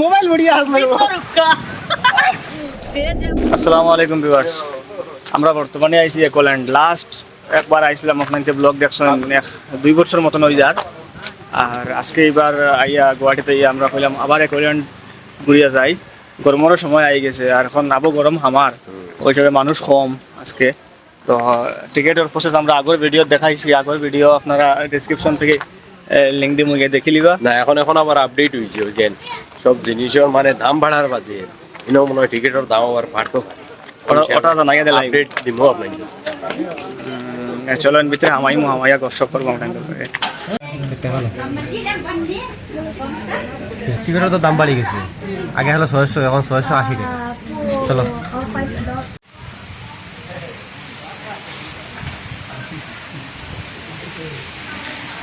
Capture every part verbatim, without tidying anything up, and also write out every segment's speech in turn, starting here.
মোবাইল উড়িয়া আসলো। আসসালামু আলাইকুম ভিউয়ার্স, আমরা বর্তমানে আইছি একল্যান্ড। লাস্ট একবার আইছিলাম, আপনাইনতে ব্লগ দেখছইন, এক দুই বছর মতন অই যার। আর আজকে এবার আইয়া গুয়াহাটিত আইয়া আমরা কইলাম আবার একল্যান্ড ঘুরিয়া যাই। গরমরও সময় আই গেছে, আর এখন আবো গরম হামার, ওই হিসাবে মানুষ কম আজকে। তো টিকিটর প্রসেস আমরা আগর ভিডিও দেখাইছি, আগর ভিডিও আপনারা ডেসক্রিপশন থেকে লিংক দিমু, গিয়া দেখিলিবা। না, এখন, এখন আবার আপডেট অইছে, ওই যে সব জিনিসর মানে দাম বাড়ার বাদে ইনো মনে হয় টিকিটর দাম আবার বাড়তো পারে। ওটা, ওটা জানাইয়া দিলাই। আপডেট দিমু আপনাইনতে। হুম, চলেন ভিতরে হামাইমু, হামাইয়া গপসপ করবো আমরা। টিকিটর তো দাম বাড়ি গেছে, আগে হলো ছয়শো, এখন ছয়শো আশি টাকা। চলো।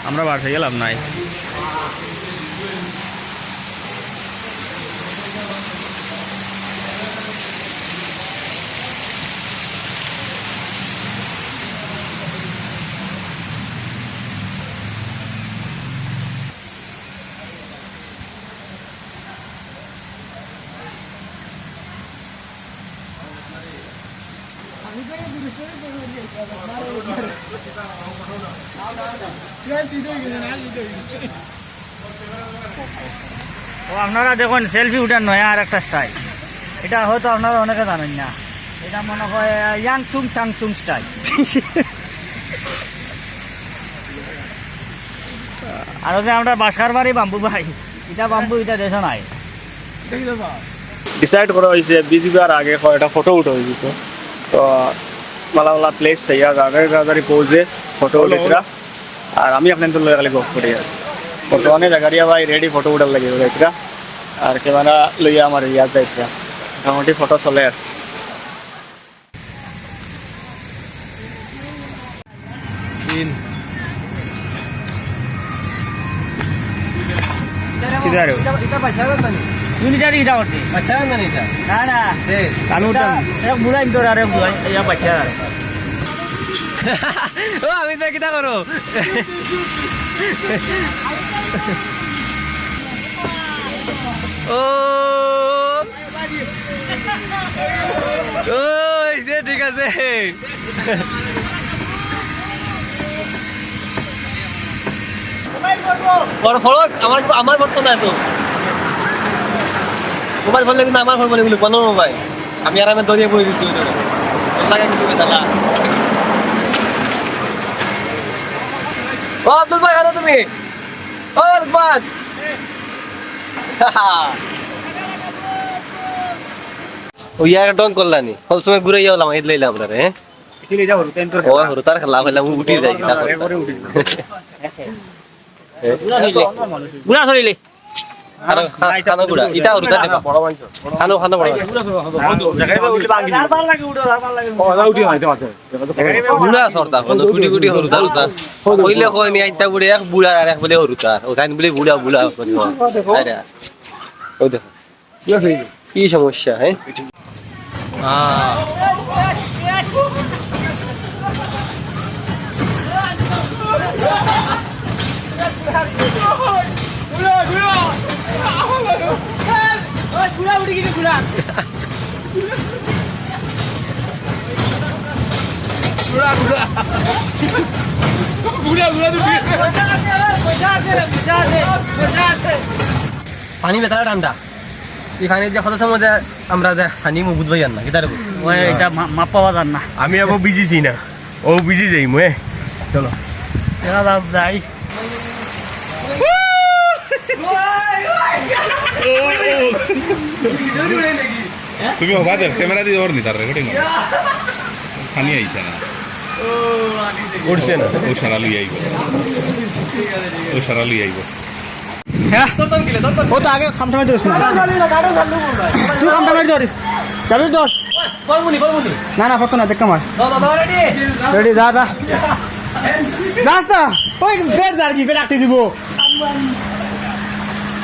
আমরা বাসায় গেলাম নাই। ও আপনারা দেখুন, সেলফি উঠার নয়া আর একটা স্টাইল। এটা হয়তো আপনারা অনেকে জানেন না। এটা মনে হয় ইয়াং চুং চাং চুং স্টাইল। আর ওই যে আমরা বাসার বাড়ি বাম্বু ভাই, এটা বাম্বু, এটা দেশো নাই। ডিসাইড করা হয়েছে বিজি বার আগে কয়টা ফটো উঠা হয়ে যেত। তো ভালা ভালা প্লেস চাইয়া গাড়াগাড়ি পোজে ফটো উঠেছিলাম। আর আমি আপনাইনতর লগে খালি গপ করি আর। বর্তমানে জাকারিয়া ভাই রেডি ফটো উঠার লাগি উঠাইতরা। আর ক্যামেরা লইয়া আমার ইয়াদ যাইতরা। মোটামুটি ফটো চলে আর। তিন। কিদার? এটা, এটা বাচ্চা জান নানি? তুমি জানি এটা করতে? বাচ্চা জান নানি এটা? না, না। দে। আমি উঠতাম। এটা, এটা বুড়া ইন্দুর আরে বুড়া, এটা বাচ্চা। ও, আমি তো কিতা করো? ও। ও, হইছে, ঠিক আছে। ওর ফরক, আমার, আমার ফটো না তো। মোবাইল ফোন লাগবে না, আমার ফোন লাগবে, কোনো মোবাইল। আমি আরামে দড়িয়ে বই দিছি ওই জন্য। ওর লাগে কিছু বেটা না। ও আব্দুল ভাই, আনো তুমি। ও আব্বাস। ওই আর ঢং করলানি। সব সময় ঘুরে যাওয়ালাম, এর লইলাম আমরা রে, হ্যাঁ? ও, হুরুতার খেলা হইলাম, উঠি যাই, না করে। বুড়া শরীরে। আর খা-, খানো গুড়া, ইটা হুরুতার দেবা। খানো, খানো বড়। বুড়া সর্দা, কোনো কুটি কুটি হুরুতার হুরুতার। কইলে কয় মি আইতা বুড়ে এক বুড়া আর এক বলে হুরুতার। ও তাই বলে বুড়া, বুড়া। আরে, ওই দেখো। কি সমস্যা, হ্যাঁ? আহ। পানি বেতারা ঠান্ডা। এই পানির যে কত সময় যে আমরা যে সানি মুখ বুঝবাই আর না, কিতা রে? ওই, এটা মা-, মাপ পাওয়া যার না। আমি আবার ভিজিছি না, ও ভিজি যাই মু, এ। চলো। দেখা যাক, যাই। তুমি ওভার ক্যামেরা দিয়ে ওর নি, তার রেকর্ডিং। পানি আইছে না। উঠছে না। ও সারা লই আইব। ও সারা লই আইব। হ্যাঁ? ও তো আগে খামটা মারি ধরিস না। তুই খামটা মারি ধরিস। যাবি ধর। না, না, ফটো না, দেখ আমার। রেডি, যা, যা। যাস না। ওই পেট যার কি, পেট আটকে দিব।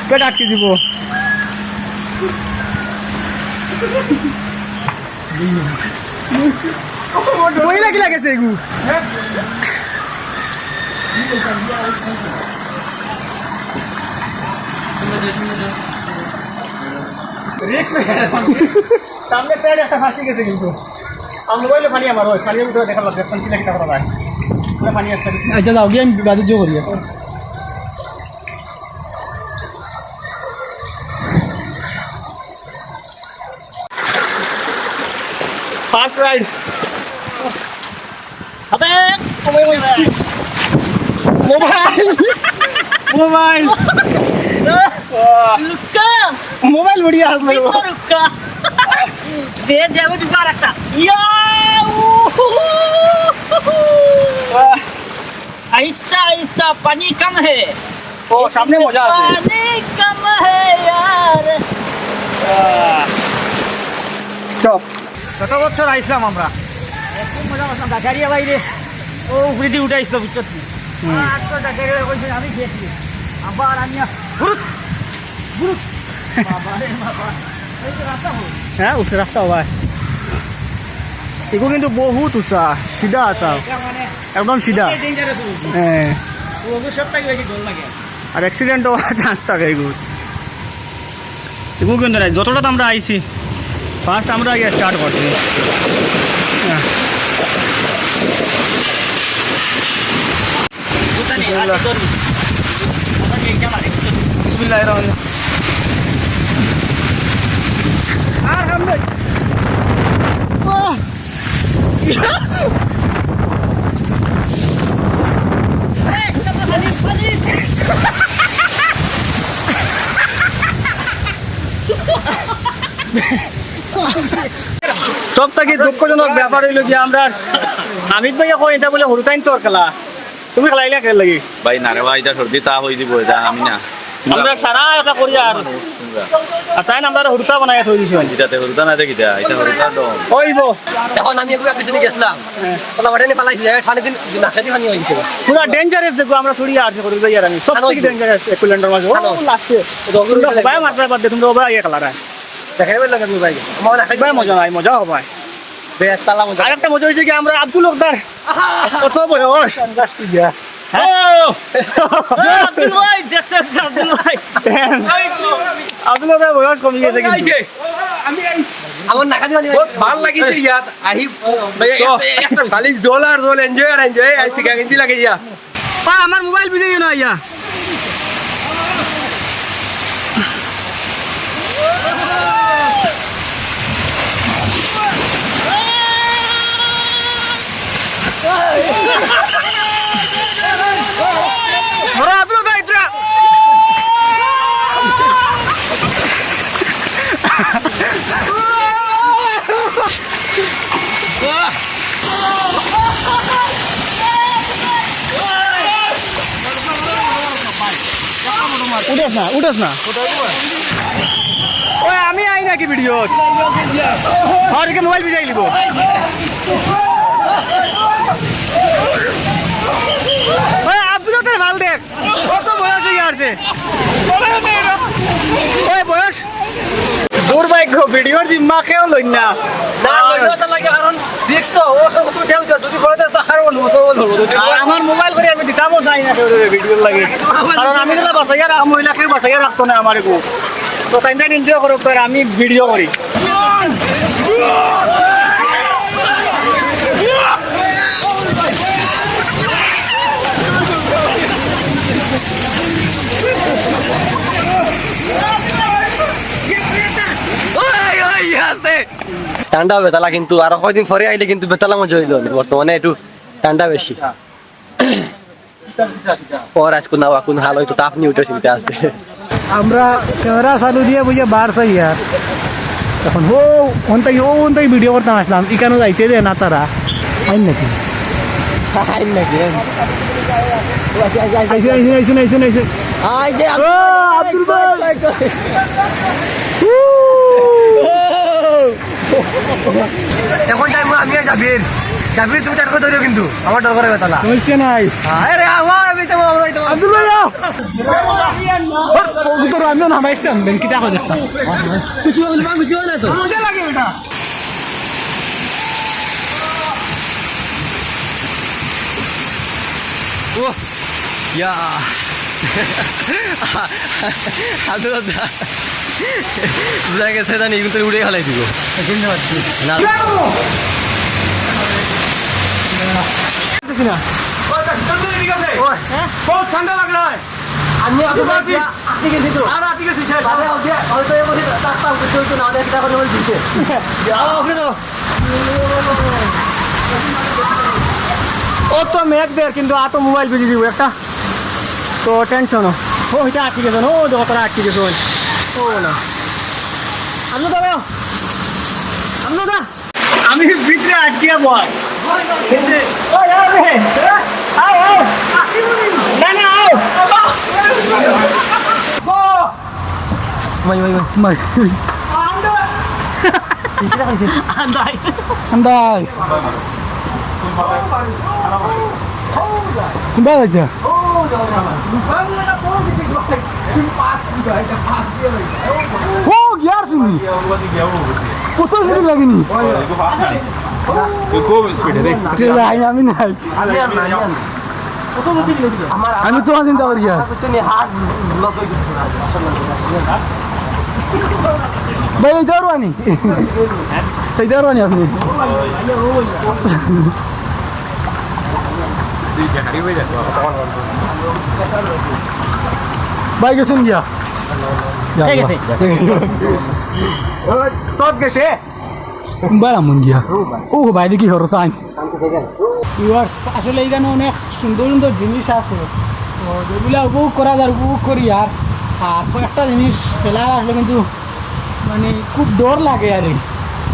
পেট আটকে দিব। পয়লা কিলা গেছে এগু? রিস্ক। সামনে পেট একটা ফাঁসি গেছে কিন্তু। আর মোবাইলে পানি আমার, ওই পানির ভিতরে দেখা লাগবে, এখন কি না কিতা করা যায়। ওটা পানি আসছে। আচ্ছা, যাও, গিয়ে আমি বাজে জো করি। First ride. আবে, মোবাইল। মোবাইল। লুকা। মোবাইল উড়িয়া আসলো। কি করুকা? দে, যাবো তুই আর একটা। ইয়া, উহু। আহ। আহিস্তা, আহিস্তা, পানি কম হে। ও, সামনে মজা আছে। পানি কম হে ইয়ার। আহ। স্টপ। গত বছর আইছিলাম আমরা। খুব মজা করছিলাম, জাকারিয়া বাইরে। ও, উপরে দিয়ে উঠে আইছিল, বুঝছো তুমি? হুম। আর তো জাকারিয়া কইছে, আমি গেছি। আবার আমি আর হুরুত, হুরুত। বাবা রে বাবা। এই তো রাস্তা হল। হ্যাঁ, উঠে রাস্তা হবা। এগু কিন্তু বহুত উঁচা, সিধা আতা। এটা মানে একদম সিধা। Dangerous road. হ্যাঁ। ও, ওগুলো সব থেকে বেশি ডর লাগে। আর অ্যাক্সিডেন্ট হওয়ার চান্স থাকে এগুলো। এগুলো কিন্তু নাই, যতটা তো আমরা আইছি, ফার্স্ট আমরা আগে স্টার্ট করছি। হ্যাঁ। বিসমিল্লাহ। বিসমিল্লাহির রহমানির রহিম। আর সামনে। আহ! সব থাকি দুঃখজনক ব্যাপার অইলো কি, আমরা হামিদ ভাইয়ে কয় এটা বুলে হুরুতাইন্তর খেলা। তুমি খেলাইলা কিতার লাগি? ভাই, না রে ভাই, এটা সর্দি তা হই দিব, এটা আমি না। আমরা সারা এটা করি আর, আর তাইন আমরারে হুরুতা বানাইয়া থই দিছইন। এটাতে হুরুতা না দেখি, এটা, এটা হুরুতা তো। অইবো। এখন আমি এগুলো কিছু নিয়ে গেছিলাম। হ্যাঁ। ওলা বাটে নিয়ে পালাইছি, এই পানি দিন, দিন আসে, পানি হয়ে গেছে। পুরা ডেঞ্জারাস দেখো, আমরা ছুড়ি আর করি যাই আর আমি। সব থাকি ডেঞ্জারাস একুইল্যান্ডর মাঝে। ও, লাস্টে। তোমরা হবায় মারতে পারতে, তোমরা হবায় আগে খেলারা। দেখাই বেলা লাগবে ভাই। আমার ভাই, মজা নাই, মজা হবে ভাই। বেশ, তালা মজা। আর একটা মজা হইছে কি, আমরা আব্দুল হকদার, কত বয়স? হ্যাঁ? ও! জয় আব্দুল ভাই, দেখছেন তো আব্দুল ভাই? আব্দুল হকদার বয়স কমি গেছে কিন্তু। আমার নাকা দিবা নি ভাই। বহুত ভালা লাগিছে ইয়াত আহি। ভাই, তো, একটা, একটা খালি জল আর জল, এনজয় আর এনজয়। আইছি গাঙ্গি লাগে ইয়া। পা, আমার মোবাইল ভিজে গেল আইয়া। ধরো, আব্দুল দাইত্রা। উঠোস না, উঠোস না। ওই আমি আই নাকি ভিডিও? আর একে মোবাইল ভিজাই লিব। ওই আব্দুল হকের মাল দেখ। কত বয়স হয়ে আসছে? ওই বয়স। দুর্ভাগ্য, ভিডিওর জিম্মা কেউ লইন না। না, লইন না, তার লাগে, কারণ রিস্ক তো, ও সব তো ঢেউ দেয়, যদি পড়ে যায়, তো আর ও নতুন হলো। আর আমার মোবাইল করে আমি দিতামও চাই না কেউ ভিডিওর লাগে। কারণ আমি যেটা বাঁচাইয়া রাখ-, মহিলাকে বাঁচাইয়া রাখতো না আমার এগু। তো তাই তাই এনজয় করুক, আর আমি ভিডিও করি। ওই, ওই, আস্তে। ঠান্ডা বেতালা কিন্তু, আরো কয়দিন পরে আইলে কিন্তু বেতালা মজা হইল। বর্তমানে একটু ঠান্ডা বেশি। ওর আজ কোন, কোন হাল হয়তো তাপ নিয়ে উঠে চিন্তা আছে। আমরা ক্যামেরা চালু দিয়ে বুঝে বার চাই আর। এখন ও ওন তাই, ও ওন তাই ভিডিও করতাম আসলাম, ইকানো যাইতে দে না তারা। আইন নাকি? আইন নাকি? আইসুন, আইসুন, আইসুন, আইসুন, আইসুন। আই যে ও, আব্দুল ভাই। এখন যাইবো আমি আর জাবির। জাবির, তুমি টাটকা ধরিও কিন্তু, আমার ডর করে বেতালা। সমস্যা নাই। আরে, আবার আমি তো, আমি তো আব্দুল ভাই, যাও। ওর, ও তো আমিও নামাইছিলাম, বেন, কিতা কয় দেখতা। কিছু হবে না, কিছু হবে না তো। মজা লাগে ওটা। ও, ইয়া। আদর দাদা। বুঝা গেছে জানি, এগুলো তো উড়ে হালাই দিব। না। বুঝতেছি না। ওই দেখ, জলদি ঠিক আছে। ওই, হ্যাঁ? বহুত ঠান্ডা লাগলো হয়। আমি আগে আটকে গেছি তো। আর আটকে গেছি, শেষ। বাদে ওই যে, হয়তো এর মধ্যে তার তার কিছু হইতো না, আমাদের একটা করে বলে দিতে। যাও, ওকে যাও। ও তো মেঘ দের, কিন্তু আ তো মোবাইল ভিজি দিব একটা। তো টেনশন। ও, এটা আটকে গেছে, ও, দেখো, তারা আটকে গেছে, ওই। ও, না। আপনি দাঁড়াও। আপনি দাঁড়াও। আমি ভিতরে আটকিয়া বল। ওই, আও রে। আও, আও। না, না, আও। ভাই, ভাই, ভাই, ভাই। আন্দাই। আন্দাই। কোনবা যাইতা? ও, গিয়ার শুনি। কত শুনি লাগেনি? খুব স্পিডে রে। তে যাই, আমি নাই। আমি তো চিন্তা করি আর। ভাই, এই ধরো আনি। এই ধরো আনি আপনি। ভাই গেছেন গিয়া। ঠিক আছে। তোর গেছে। বারা মন গিয়া। ও ভাই, দেখি হরো সাইন। ভিউয়ার্স, আসলে এখানে অনেক সুন্দর সুন্দর জিনিস আছে, তো যেগুলা উপভোগ করা যায়, উপভোগ করি। আর আর কয়েকটা জিনিস ফেলা আসলে কিন্তু মানে খুব ডর লাগে আর কি।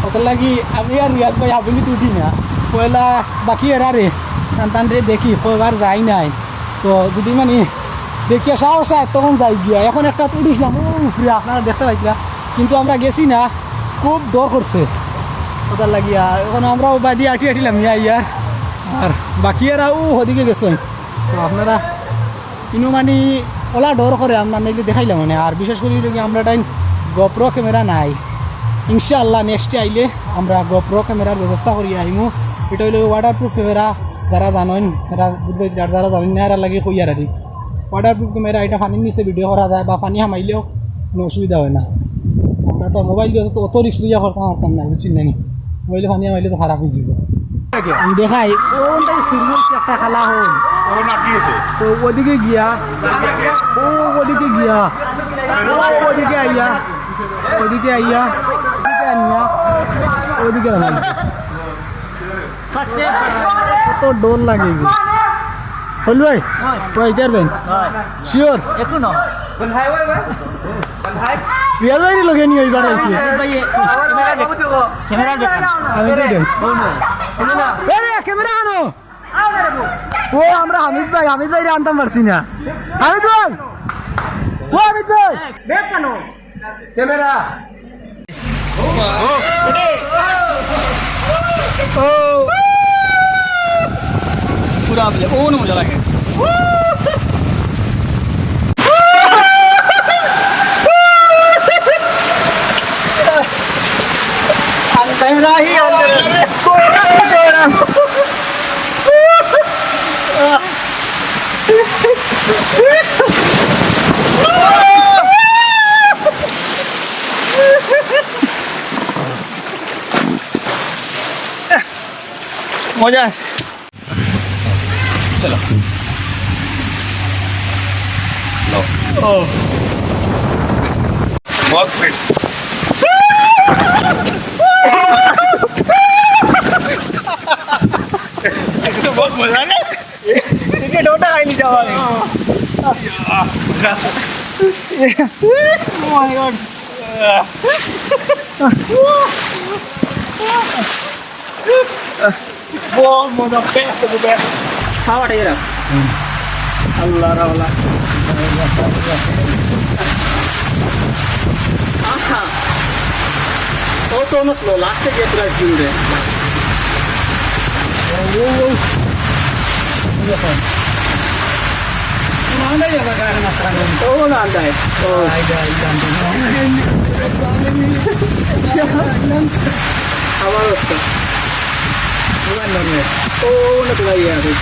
ওটার লাগি আমি আর রিয়াজ ভাই হাবিলিতে উঠি না। পয়লা বাকি এরা রে, টান টান রে দেখি, কয়বার যাই নাই। তো যদি মানে দেখিয়া সাহস হয় তখন যাই গিয়া। এখন একটা উঠিছিলাম, ও উপরে আপনারা দেখতে পাইছিলা, কিন্তু আমরা গেছি না, খুব ডর করছে। ওটার লাগিয়া এখন আমরাও বাদি আটি আটিলাম ইয়া ইয়ার। আর বাকি এরা ও ওদিকে গেছে। তো আপনারা ইনো মানে ওলা ডর করে আমরা নাইলে দেখাইলাম মানে। আর বিশেষ করি হইলো কি আমরা টাইম GoPro ক্যামেরা নাই। ইনশাআল্লাহ নেক্সটে আইলে আমরা GoPro ক্যামেরার ব্যবস্থা করি আইমু। এটা হইলো ওয়াটারপ্রুফ ক্যামেরা, যারা জানেন এরা বুঝবে, আর যারা জানেন না এরা লাগে কইয়ার আর কি। ওয়াটারপ্রুফ ক্যামেরা, এটা পানির নিচে ভিডিও করা যায় বা পানি হামাইলেও কোনো অসুবিধা হয় না। আমরা তো মোবাইল দিয়ে তো অত রিস্ক লইয়া করতাম পারতাম না, বুঝছেন নানি? মোবাইলে পানি হামাইলে তো খারাপ হয়ে যাবে। আমি দেখাই, কোনটাই শুরু হচ্ছে একটা খেলা হল। ও না কি হয়েছে? তো ওদিকে গিয়া, ও ওদিকে গিয়া, ও ওদিকে আইয়া, ওদিকে আইয়া, ওদিকে আনিয়া, ওদিকে রাখা। কত ডর লাগে গো। হলু ভাই, কই যাইতে পারবেন? শিওর? একটু না। রিয়াজ ভাইরে লগে নিয়ে এইবার আর কি। ভাই, ক্যামেরা দেখ। ক্যামেরা দেখ। আমি তো দেখ। এ রে, ক্যামেরা আনো। ও, আমরা হামিদ ভাই, হামিদ ভাইরে আনতাম পারছি না। হামিদ ভাই! ও হামিদ ভাই! ক্যামেরা! ও। পুরা আপনি, ও, মজা লাগে। अंधेरा ही अंधेरा। कोहरा ही कोहरा। মজা আছে। চলো। লো। ও। বস ফিট। এটা তো বহুত মজা না? এটা ডোটা খাইনি যাওয়া। Oh my God. বহুত মজা, best of the best। খাওয়া ঠিক আছে। আল্লাহ রাওলা। আহা। ও তো অন্য slow, last-এ গিয়ে তোরা স্কিন দে। ও, ও, ও। ও, না, না, না, না। ও, না, না। ও। আমার অবস্থা। ও, না, না। ও, না, তো ভাই, আর, এই,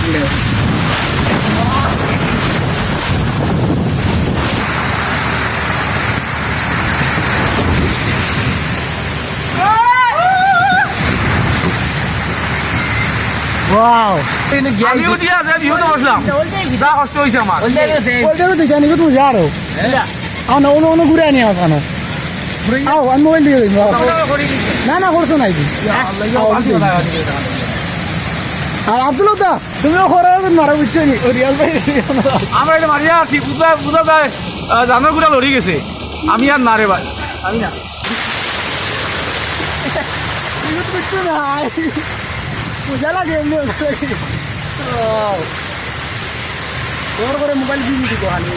ওয়াও। আমি উঠিয়া যে ভিউতে বসলাম, যা কষ্ট হইছে আমার। ওইটাও তো জানি, তুমি যারো। আও না, অন্য, অন্য ঘুরে আনি আমার কানো। আও, আমি মোবাইল দিয়ে দিই, আও। না, না, করছো নাই কি? আও, আমি দিয়ে দিই। আর আব্দুল দা, তুমিও খরা মারা বুঝছো নি? ও রিয়াজ ভাই। আমরা এটা মারিয়া আছি, বুঝা, বুঝা যায়, আহ, জানোর গুড়া লড়ি গেছে। আমি আর না রে ভাই, আমি না। ইউটিউব তো নাই। মজা লাগে এমনি, মজা লাগে। ও। জোর করে মোবাইল দিয়ে দিতে খালি।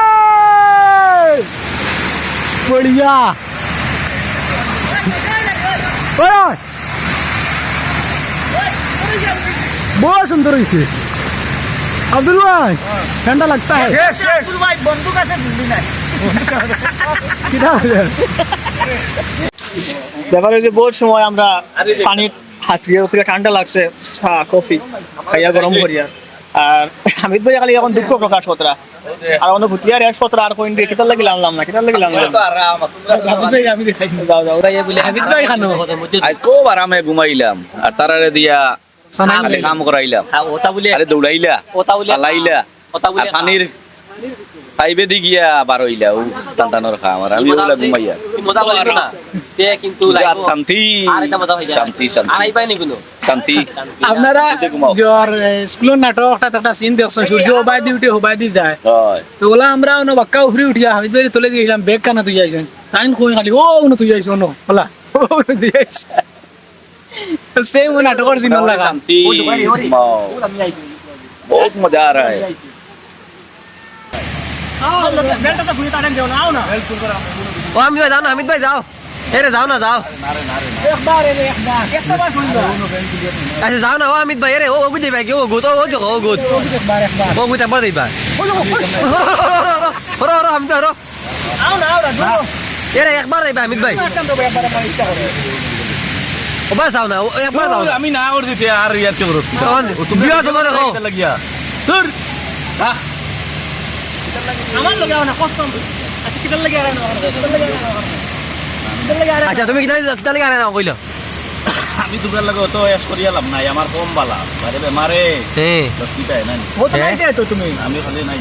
ওই! বড়িয়া। ওই! বহুত সুন্দর হইছে। আব্দুল ভাই, ঠান্ডা লাগতা হ্যায়। শেষ, শেষ। আব্দুল ভাই, বন্দুক আছে, গুলি নাই। কিতা বলে? ব্যাপার হইছে, বহুত সময় আমরা পানিত হাতরিয়া উতরিয়া ঠান্ডা লাগছে, চা, কফি খাইয়া গরম করিয়া। আর হামিদ ভাই খালি এখন দুঃখ প্রকাশ করতরা। আর অন্য ভুটিয়ার এক সতরা আর কইন দিয়ে, কিতার লাগি লানলাম না, কিতার লাগি লানলাম না। হামিদ ভাই, আমি দেখাই। যাও, যাও, ওরা ইয়ে বলে, হামিদ ভাই খানো। আজ খুব আরামে ঘুমাইলাম, আর তারারে দিয়া খালি কাম করাইলাম। হ্যাঁ, ওটা বলে। আরে দৌড়াইলা, ওটা বলে। পালাইলা, ওটা বলে। আর পানির পাইপে দি গিয়া বার হইলা, ও টান টানোর খা আমার, আমি ওগুলা ঘুমাইয়া। মজা পাইছো না? তে কিন্তু লাগবো। শান্তি, আর একটা মজা হইছে। শান্তি, শান্তি। আর আইবাই নি কোনো। শান্তি। আপনারা এই যে ঘুমাও। জ্বর, এ, স্কুলের নাটক, একটা, একটা সিন দেখছেন, সূর্য হবাই দি উঠে, হবাই দি যায়। হয়। তো ওলা আমরা অন্য বাক্কা উফরে উঠিয়া, হামিদ ভাইরে তলে দিয়েছিলাম, ব্যাগ কানা তুই যাইছেন। তাইন কই খালি, "ও, অন্য তুই যাইছ, অন্য, ওলা, ও, অন্য তুই যাইছ।" তো সেম ওই নাটকের সিন লাগা। শান্তি। ঘুমাও। বহুত মজা আ রা হ্যায়। ও, হামিদ ভাই, যাও না, হামিদ ভাই, যাও। এরে, যাও না, যাও। একবার, এরে, একবার। একটা বার শুনবো। আচ্ছা, যাও না, ও হামিদ ভাই, এরে, ও, ও গুজে ভাই, ও গুত, ও, ও দেখো, ও গুত। একবার, একবার। ও গুত, একবার দেখবা। হরো, হরো, হরো, হামিদ ভাই, হরো। আও না, আও না, দূর। এরে, একবার দেখবা, হামিদ ভাই। একদম তো একবার, একবার ইচ্ছা করে। ও বাস, যাও না, ও, একবার যাও না। আমি না করে দিতে আর ইয়ার কি করো? তখন ও, তুমি বিয়া তো করে দেখো। লাগিয়া। দূর। হ্যাঁ। আমার লগে আও না, কষ্ট। আচ্ছা, কিতার লাগি আর না? কিতার লাগি আর না? কিতার লাগি আর না? আচ্ছা, তুমি কিতার, কিতার লাগি আর না কইলো? আমি তোমরার লগে অত এশ করিয়া লাভ নাই, আমার কম বালা। আরে বেমারে। হ্যাঁ। দশ কিতা নাই। ও তো হ্যাঁ? নাই দে তো তুমি। আমি খালি নাই।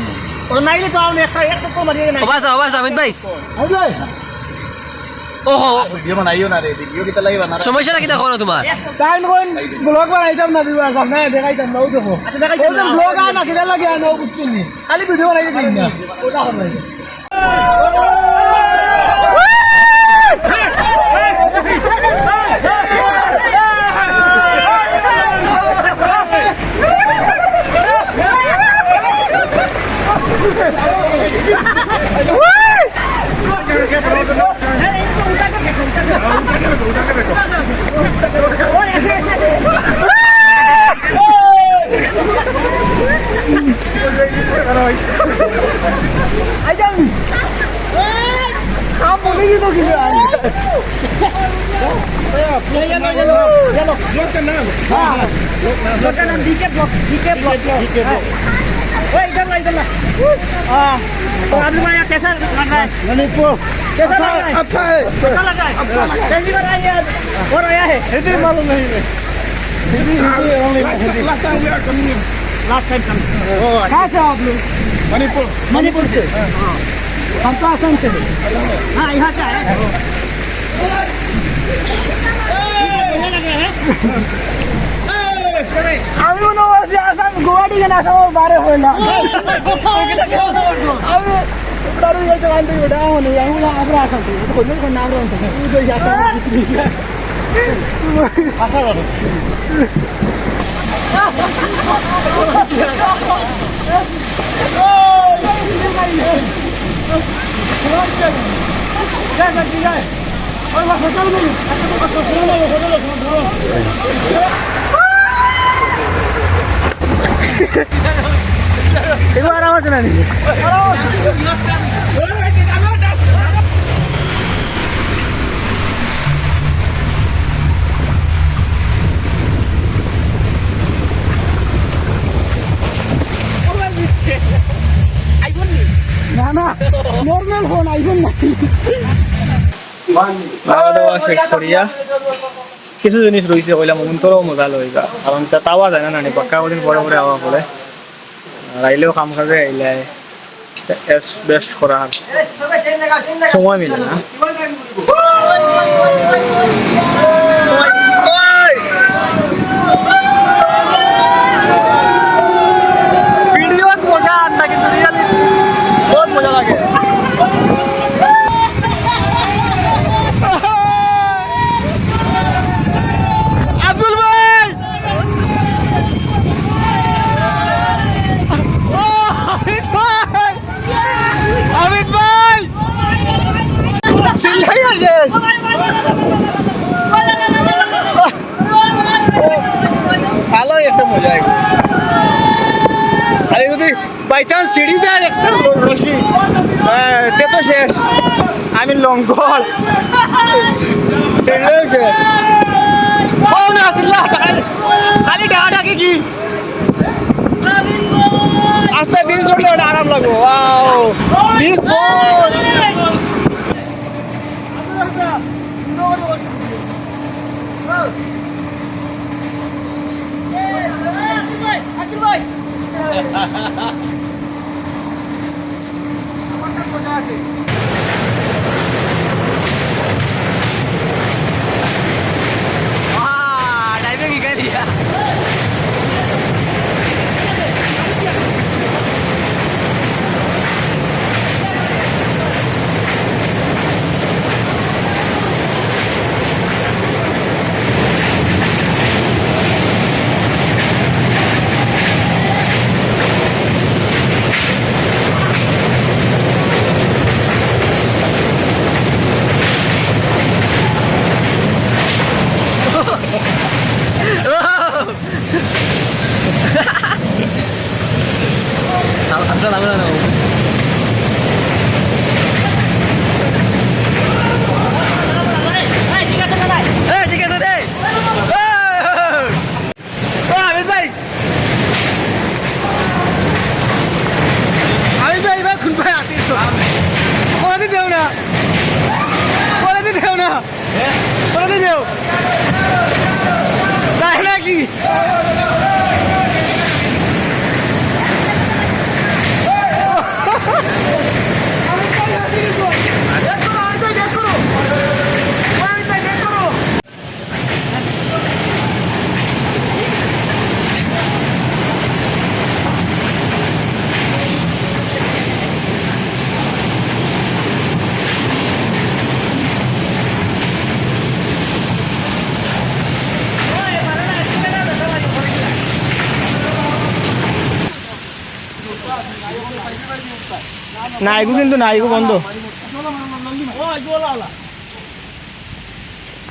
ও নাইলে তো আমি একটা, এক সপ্তাহ মারিয়ে নাই। ও বাস, ও বাস, হামিদ ভাই। হামিদ ভাই। ওহো। ভিডিও বানাইও না রে, ভিডিও কিতা লাগি বানা? সমস্যা না কিতা করো তোমার? টাইম কোন ব্লগ বানাইতাম না, ভিউয়ার্স, আপনারা দেখাইতাম না, ও দেখো। আচ্ছা, দেখাইতাম ও তো না। ব্লগ আয় না, কিতা লাগে আয় না, ও বুঝছেন নি? খালি ভিডিও বানাইতে দিন না। ওটা হবে না। हाँ। ब्लॉक का नाम D K block, D K block. D K block. हाँ। ओए, इधर ला, इधर ला। हाँ। तो अभी मैं यहाँ कैसा लग रहा है? मणिपुर। कैसा लग रहा है? अच्छा है। अच्छा लग रहा है? अच्छा लग रहा है। पहली बार आए हैं आज। और आया है? हिंदी मालूम नहीं है। हिंदी, हिंदी, only Hindi. Last time we are coming here। Last time coming। ओ, अच्छा। कहाँ से हो आप लोग? मणिपुर। मणिपुर से? हाँ। हम तो आसाम से हैं। हाँ, यहाँ से आए हैं। আমি মনে করছি আসাম, গুয়াহাটি কেন আসাম বারে হইলাম। আমি তার ওই যে গান থেকে ওটা মনে হয়, আমি বললাম, আমরা আসাম থেকে, ওটা বললো, "না, আমরা আসাম থেকে।" ওই যে আসাম। আসাম। এগুলো আরাম আছে না নি? না, নরমাল ফোন, আইফোন না। খাওয়া দাওয়া শেষ করিয়া কিছু জিনিস রইছে, কইলাম অগুনতরও মজা লইবা, কারণ তা তাওয়া যায় না, নানি পাক্কা কদিন পরে পরে আওয়া পড়ে। আর আইলেও কাম কাজে আইলে এস বেশ করার সময় মিলে না। ভিডিওত মজা আর না, কিন্তু রিয়েলি বহুত মজা লাগে। আব্দুল ভাই! ও, হামিদ ভাই! হামিদ ভাই! চিল্লাইয়া শেষ। ভালো একটা মজা। আরে যদি বাই চান্স ছিড়ি যায় এক্সট্রা রশি, আহ, তে তো শেষ। আমি লঙ্গল। ছিড়লেও শেষ। ও না, আসিল্লা, খালি, খালি ডাকাডাকি কি? আস্তে দিন চললে ওটা আরাম লাগবো। ওয়াও। দিস বল। ও, আমির ভাই। আমির ভাই, এবার কোন ভাই আতিস? করে দি দেও না। করে দি দেও না। করে দি দেও। যায় নাকি? না, এগু কিন্তু না, এগু বন্ধ।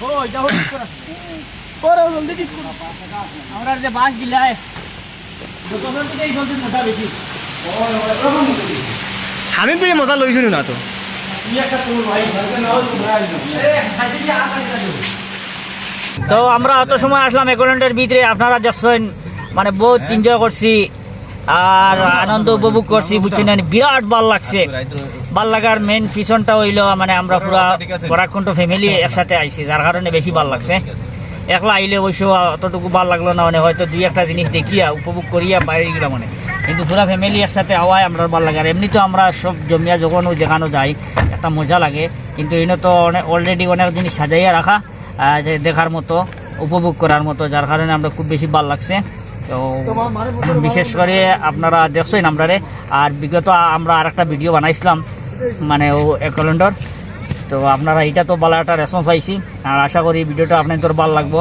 ও, এটা হচ্ছে। করো, জলদি ঠিক করো। আমরা যে বাস দিলাই, দোকান থেকে এই জলদি মোটা বেশি। আমি তো এই মজা লইছি না তো। কি একটা তোর ভাই, ভাইকে নাও, তোমরা আইও। তো আমরা অত সময় আসলাম একল্যান্ডের ভিতরে, আপনারা দেখছেন, মানে, বহুত এনজয় করছি। আর আনন্দ উপভোগ করছি, বুঝছেন নি? বিরাট ভালা লাগছে। ভালা লাগার মেইন রিজনটা অইলো, মানে, আমরা পুরা বরাককণ্ঠ ফ্যামিলি একসাথে আইছি, যার কারণে বেশি ভালা লাগছে। একলা আইলে অবশ্য অতটুকু ভালা লাগলো না, মানে, হয়তো দুই একটা জিনিস দেখিয়া উপভোগ করিয়া বাইরে গেলাম, মানে, কিন্তু পুরা ফ্যামিলি একসাথে আওয়ায় আমরার ভালা লাগে। আর এমনি তো আমরা সব জমিয়া যখন যেখানো যাই, একটা মজা লাগে, কিন্তু এনে তো অনেক, অলরেডি অনেক জিনিস সাজাইয়া রাখা, আহ, যে দেখার মতো, উপভোগ করার মতো, যার কারণে আমরা খুব বেশি ভালা লাগছে। তো বিশেষ করে আপনারা দেখছেন আমরারে, আর বিগত আ-, আমরা আরেকটা ভিডিও বানাইছিলাম, মানে, ও একল্যান্ডর। তো আপনারা এটা তো ভালা একটা রেসপন্স পাইছি, আর আশা করি ভিডিওটা আপনাদের ভালা লাগবো।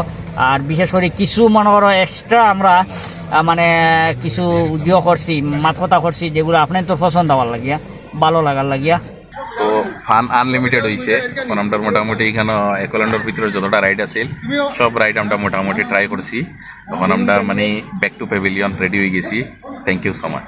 আর বিশেষ করে কিছু, মনে করো, এক্সট্রা আমরা, আহ, মানে, কিছু ভিডিও করছি, মাত কথা করছি, যেগুলো আপনাদের তো পছন্দ হওয়ার লাগিয়া, ভালা লাগার লাগিয়া। তো ফান আনলিমিটেড হইছে। এখন আমরা মোটামুটি এখানে একল্যান্ডর ভিতরে যতটা রাইড আছিল, সব রাইড আমরা মোটামুটি ট্রাই করছি। এখন আমরা, মানে, ব্যাক টু প্যাভিলিয়ন রেডি হয়ে গেছি। Thank you so much.